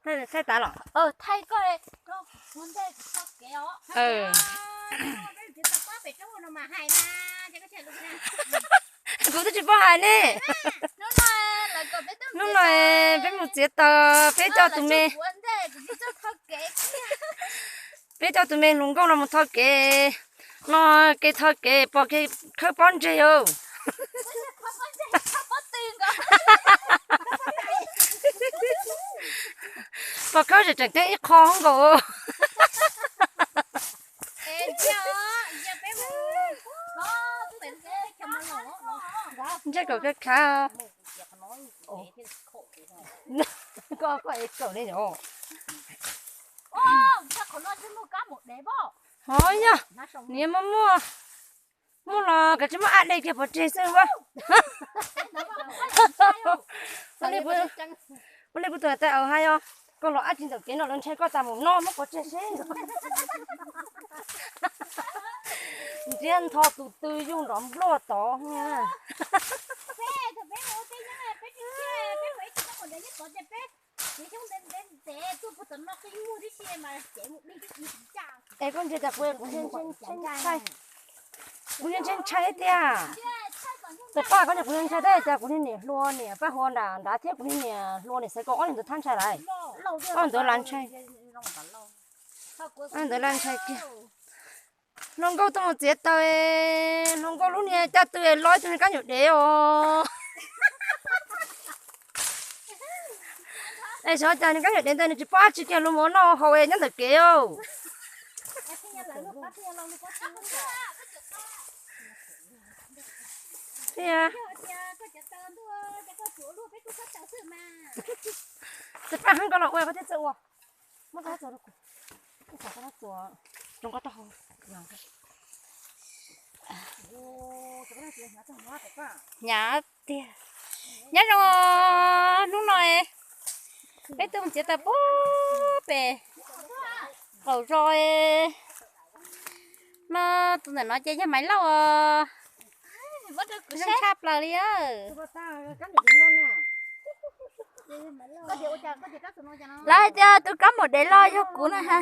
Thaij tas los? Kuv twb tsis paub hais ne. Hnub no peb mus txiav taws, peb coj tus me, peb coj tus me hluas nkauj no mus tho kev. No kev tho kev pom kev khawb pob ntseg os. Pom khawb tseem tseem ceeb ib qho nkaus. Ntsej kaum khav khav. Koj koj ev kaum ne yom. Ho yog, nws muaj muaj, muaj los kav tsij muab ab de kiag pov tseg xwb a. Ua li kuv tus hais tias, au hais os, koj los ab tsis ntawm kev no lawv ntshai koj tas mus no muab pov tseg seb. Ntsiab ntho tus tw yug nrov npluaj tod. Es koj ntsia cas kuv ntshai, kuv ntshai ntshai tiag. Tawm paj koj niam kuv ntshai tab cas kuv niag niam hluas niam paj huav nram nrad thiab kuv niag niam hluas niam xaiv kaum ob leeg ntawd thab ntshai lawm. Ob ntawd las ntshai, ob ntawd las ntshai kiag. Hluas nkauj tuaj mus txiav taws, hluas nkauj lub niag caj tw los ib tug niag kab nyuam dev os. Es xyov cas niag kab nyuam dev ntawd nws tsis paub dab tsi kiag, luag mus ua noj haus nyob ntawm kev os. Tawm paj heev koj los ua koj thiaj txawj ua. Muab koj txuas rau kuv, koj txuas koj txuas rau koj taub hau. Hnyav tiag. Nyob zoo, hnub no peb tuaj mus txiav taws pub pem qaum zos. No tus ntawm no ces yog Maiv Lauj os. Zoo tshaj plaws li. Lawv hais tias tus kab maum dev loj yog kuv na ha.